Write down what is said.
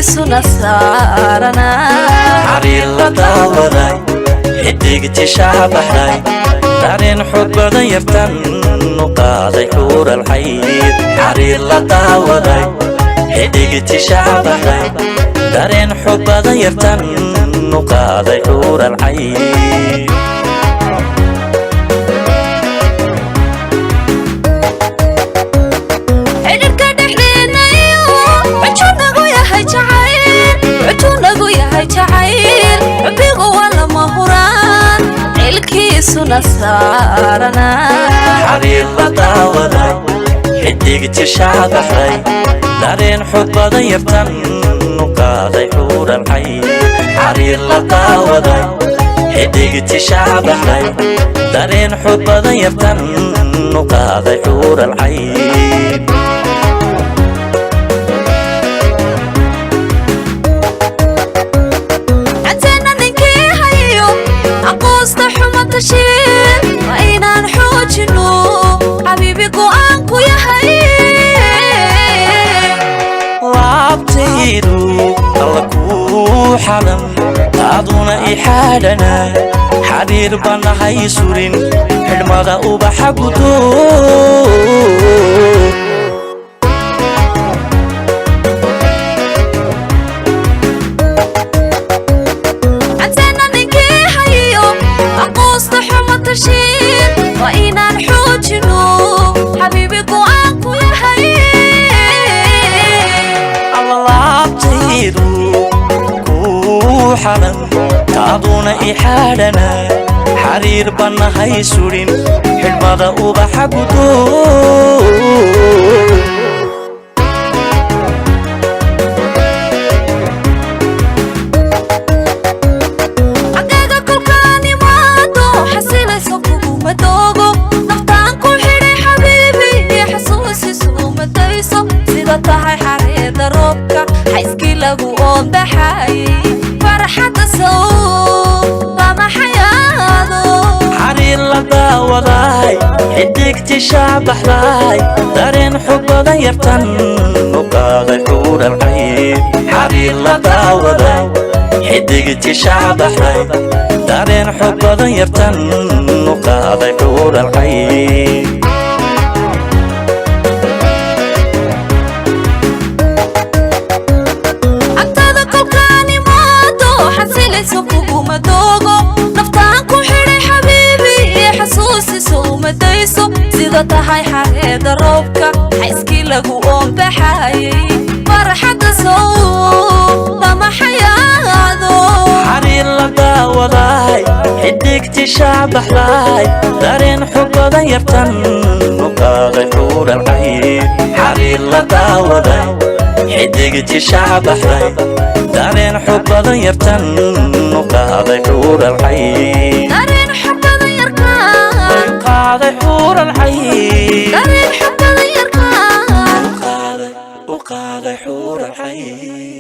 Xilkiisuna saaranaa. Xariir la daawaday, xidigti shaabaxday, dareen xog badan yartan u qaaday xuural xayd. Xariir la daawaday, xidigti shaabaxday, dareen xog badan yartan u qaaday xuural xayd. Xidhirka dhexdeena iyo xujuu nagu yahay jacayl, xujuu nagu yahay jacayl. Xubbigu waa lama huraan, xilkiisuna saaranaa. Xariir la daawaday, xidigti shaabaxday, dareen xog badan yartan u qaaday xuural xayd. Xariir la daawaday, xidigti shaabaxday, dareen xog badan yartan u qaaday xuural xayd. Cadteena ninkii hayo aqoosta xuma tashiin, waa inaan xoojino xabiibi go'aanku yahay. Laabtaydu alla kuu xalan, taaduna i xaadhana. Xariir banahay surin xidhmada ubaxa gudo. Cadteena ninkii hayo aqoosta xuma tashiin, waa inaan xoojino xabiibi go'aanku yahay. Alla laabtaydu kuu xalan, taaduna i xaadhana. Xariir banahay surin xidhmada ubaxa gudo. Xaggaaga kolkaan imaado xasilayso kuguma doogo. Naftaan ku xidhay xabiibi iyo xasuusisu umadayso. Sida tahay xareeda roobka, xayskii lagu oonbaxayay, farxadda sow lama xayaado. Xariir la daawaday, xidigti shaabaxday, dareen xog badan yartan u qaaday xuural xayd. Xariir la daawaday, xidigti shaabaxday, dareen xog badan yartan u qaaday xuural xayd. Agtaada kolkaan imaado xasilayso kuguma doogo. Naftaan ku xidhay xabiibi iyo xasuusiso umadayso. Sida tahay xareeda roobka, xayskii lagu oonbaxayay, farxadda sow lama xayaado. Xariir la daawaday, xidigti shaabaxday, dareen xog badan yartan u qaaday xuural xayd. Xariir la daawaday, xidigti shaabaxday, dareen xog badan yartan u qaaday xuural xayd. Dareen xog badan yarkaan qaaday xuural xayd. Dareen xog badan yarkaan u qaaday xuural xayd.